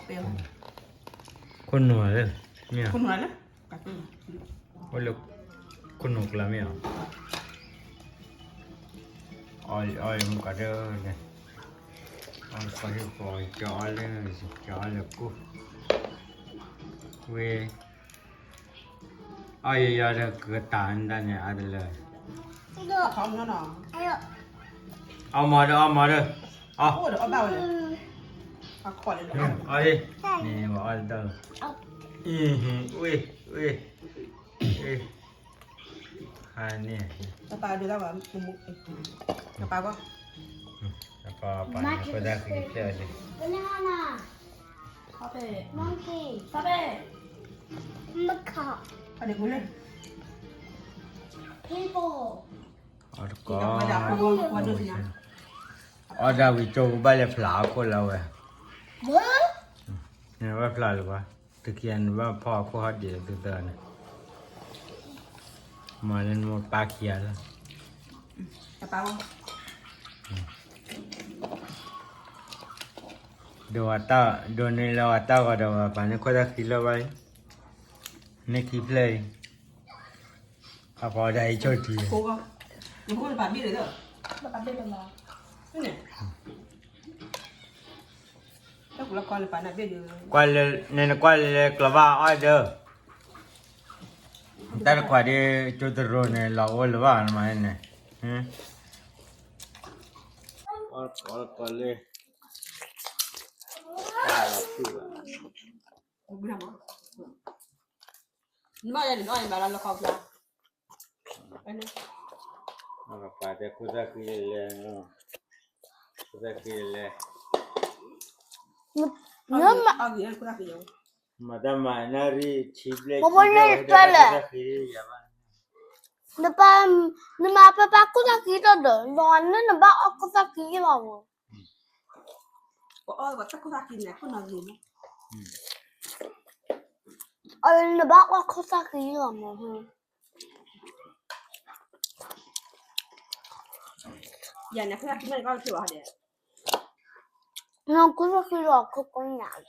ခိၣ်နူာ်လၢ, မ့ၢ်ဧါ, အိၣ်လၢခိၣ်နူာ်ကျါမ့ၢ်ဧါ, အီၣ်အီၣ်မုၢ်ကီၢ်ဒၢလဲၣ်, အီၣ်ကီၢ်ဟံၣ်ဃီကၠီအီၣ်လၢ, ကၠီအီၣ်လၢကိၢ်, ဝဲ အီၣ်ယီၤယီၤဒီးကတၢၢ်နတၢ်န့ၣ်အါတလၢ, အီၣ်မီၤဒီး အီၣ်မီၤဒီး, အီၣ်, အီၣ်, န့ၣ်ဝဲအီၣ်တၢ်လီၤ, အ့ၣ်, ဝ့ၢ်, ဝ့ၢ်, အ့ၣ်, ဟါန့ၣ်, ပၢ်ပၢ်န့ၣ် ခိၣ်သၣ်ဃံဖျၢၣ်လံ အီၣ်တကီၢ်, အီၣ်ဒၣ်ဝံၤကၠိကဘၣ်လဲၤဖျါအခိၣ်လၢဝဲ, နဘၣ်ဖျါလၢၤဘၣ်, တခံဂၤနဘၣ်ဖီအခိၣ်ဟီၣ်ဒံးသုသၢန့ၣ်, မၤလၢနမိၢ်ပၢ်ခံဂၤလၢ ဒိးဝဲတၢ်, ဒိးန့ၢ်လၢဝဲတၢ်ဂီၤဒီးဝဲပာ်န့ၢ်ခိၣ်သၣ်ဃံလၢဘၣ်အံၤ, န့ၢ်ခံဖျၢၣ်အံၤ, အဖီဒၣ်အံၤဆိၣ်ထံ, ကွၢ်လၢ, နနကွၢ်လၢကျီၤဘၣ်အီၣ်ဒၢ, တၢ်တခွးဒ်ကၠိတရိၤန့ၣ် လီၤအိၣ်လၢၤဘၣ်နမၤန့ၣ်, အီၣ်ကီၢ်လၢ, တၢ်လီၤဖုၣ်ဘၣ်, နဘၣ်ယၤန့ၣ်ဒီးယဘၣ်လၢလီခီဖျါ, ပှၤတဲခိၣ်သၣ်ဃံလဲၣ်, ခိၣ်သၣ်ဃံလဲၣ်, မၤတၢ်မၤနၣ်ရံၣ်ဆံဘျဲၣ်, နပၢ်, နမၤပၢ်ပၢ်ခိၣ်သၣ်ဃံတၢ်ဒီး နနဘၣ်အီၣ်ခိၣ်သၣ်ဃံလီၤမး, နဘၣ်အီၣ်ခိၣ်သၣ်ဃံလီၤမး, ယၤန့ၣ်ခိၣ်သၣ်ဃံမ့ၢ်န့ၣ်ကီၢ်လၢဖျိဘၣ်ဟီဒဲး, နခိၣ်သၣ်ဃံလီၤခိၣ်ကိးညၣ်လီ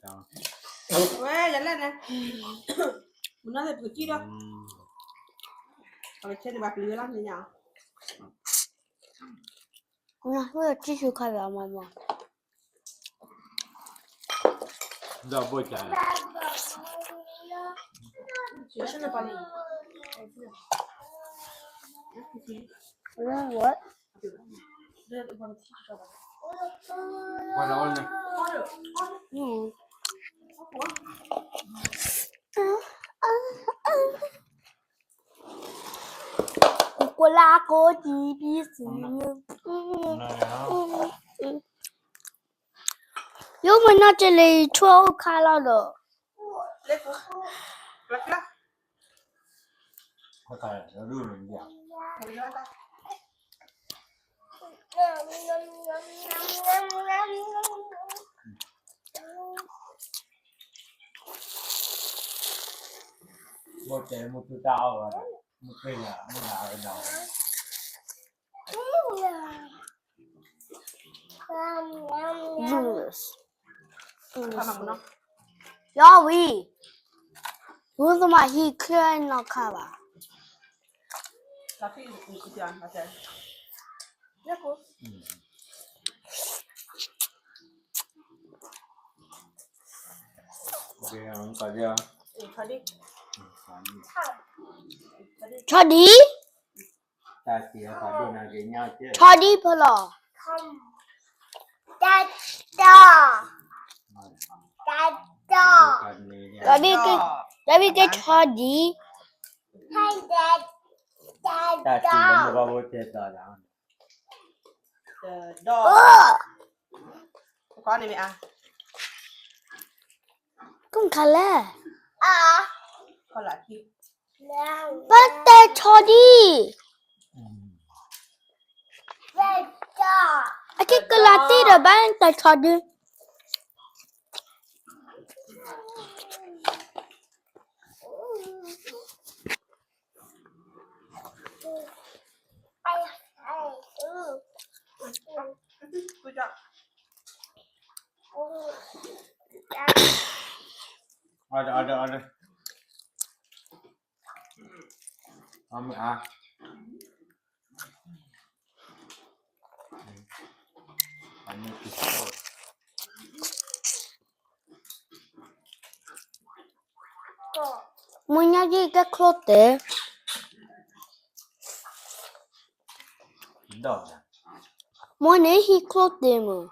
ၤ ဝဲယလဲၣ်န့ၣ်, မနုၤသ့ၣ်ပကစံၣ်ဒီး, ပကဆဲန့ၣ်ဘၣ်ပျံၤဝဲလီၤန့ၣ်ညါ, မနုၤသ့ၣ်စံၣ်ဆူခါဒီးအမၤမၤ, ဒီးဘိၣ်ကၢ်, what? ကွၢ်လၢကိးကံပစံး, ယိမ့ၢ်နီၢ်ကလံၤဆိၣ်အိၣ်ခါလီၤဒီး, မ့ၢ်တဲမ့ၢ်သူတၢ်အီၣ်ဝဲ, မ့ၢ်က့ၤယၤ, မ့ၢ်နၤကဒီးဝဲ, ယီၤဝံၤ, ဝံၤသမၤဟံးချၢနီၢ်ခါဘၣ်, ဆီဒံ, ဆီဒံဖိလီၤ, တၢ်တီ, တၢ်တီ, တၢ်ဘံၣ်က့ၤဆီဒံ, တၢ်တီ, ကီန့ၣ်မ့ၢ်အါ, ကလဲၣ်, ဘၣ်တဲဆီဒံ, အက့ၤကလၤတံၢ်ဒီးဘၣ်တဲဆီဒံ. Good job. Order, order, order. Ăn mì a. Ăn mì pizza. မ့ၢ်ညါက့ၤကဲချိၣ်တဲာ်, ဒီး မ့ၢ်န့ၣ်ဟံးချိၣ်တဲာ်မး,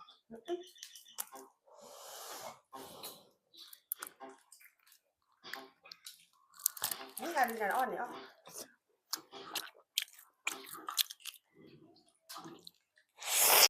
မ့ၢ်ဂၤဒ်န့ၣ်အီၣ်န့ၣ်အီၣ်